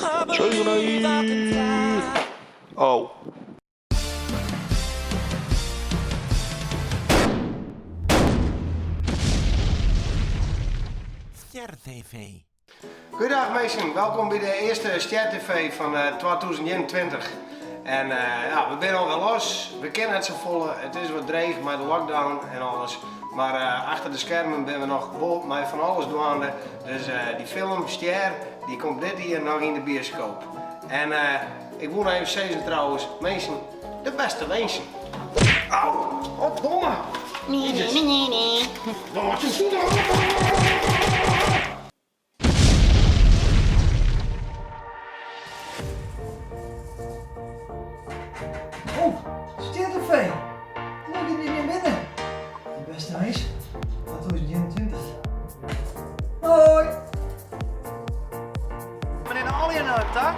Tsjingenei! Au. Stjer TV. Goeiedag minsken, welkom by de earste Stjer TV fan 2021. En ja, we binne alwer los, we kinne net safolle, it is wat dreech mei de lockdown en alles. Mar achter de skermen binne we noch wol mei fan alles dwaande. Dus dy film Stjer, dy komt dit jier noch yn de bioskoop. En ik woe noch even sizzen trouwens, minsken, de bêste winsken. Au, oh domme! Nee, nee, nee, nee. Oh, Stjer TV! Leuk dat jullie binnen. De beste wens 2021. Hoi! Meneer Alien ta.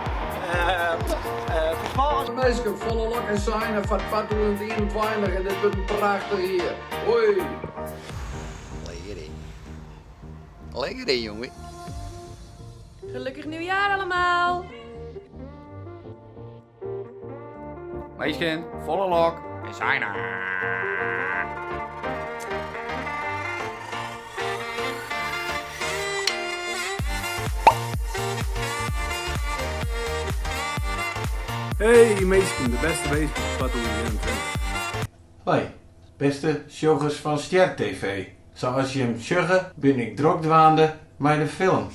Vervolgens. Minsken, folle lok en seine foar 2021 en dit wurdt in prachtich jier. Hoi! Lekker hè. Lekker hè, jongen. Gelukkig nieuwjaar allemaal! Minsken, folle lok en seine! Hey minsken, de bêste winsken foar 2021. Hoi, bêste sjoggers fan Stjer TV. Sa as jim sjogge bin ik drok dwaande mei de film.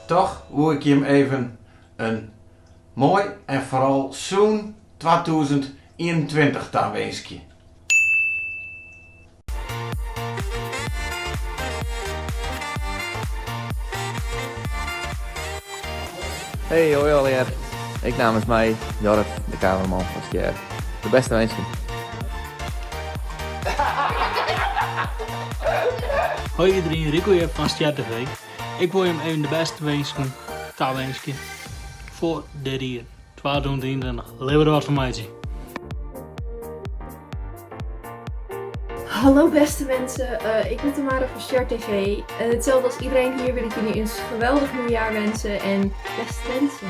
Toch woe ik jim even in moai en foaral sûn 2021 tawinskje. Hey hoi allegear, ek namens my, Jorrit, de kameraman fan Stjer. De bêste winsken. Hoi iedereen, Rico hjir fan Stjer TV. Ik wol jim even de bêste winsken tawinskje foar dit jier 2021. Litte we der wat fan meitsje. Hallo beste mensen, ik ben Tamara van Stjer TV. En hetzelfde als iedereen hier wil ik jullie een geweldig nieuwjaar wensen en beste wensen.